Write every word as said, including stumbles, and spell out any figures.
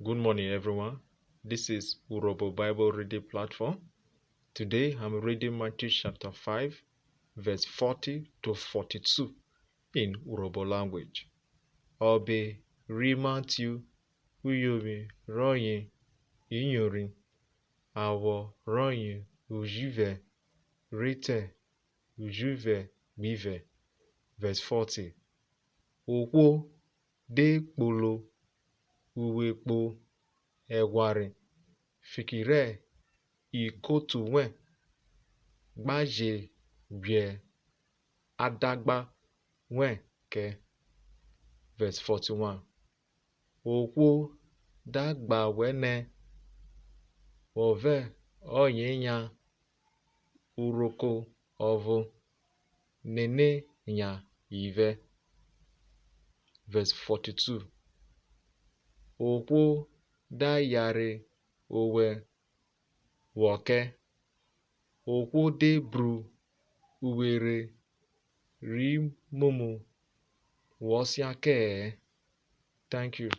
Good morning, everyone. This is Urhobo Bible Reading Platform. Today, I'm reading Matthew chapter five, verse forty to forty-two in Urhobo language. Ọbe ri Matthew, uyovwi rọye iyorin, awọ rọye ujivẹ, rhi te ujuvẹ gbivẹ. Verse forty. Ohwo de kpolo uwe kpo ẹghware fiki rẹ ikotu wẹn, gba je vwiẹ adagba wẹn kẹ. Verse forty-one. Ohwo da gba wẹ nẹ wọ vẹ ọye yan urhoko ọvo, nene yan ivẹ. Verse forty-two. Ohwo da yare owẹ, vwọ kẹ. Ohwo de bru uwe rhe ri momo, wọ sian kẹ-ẹ. Thank you.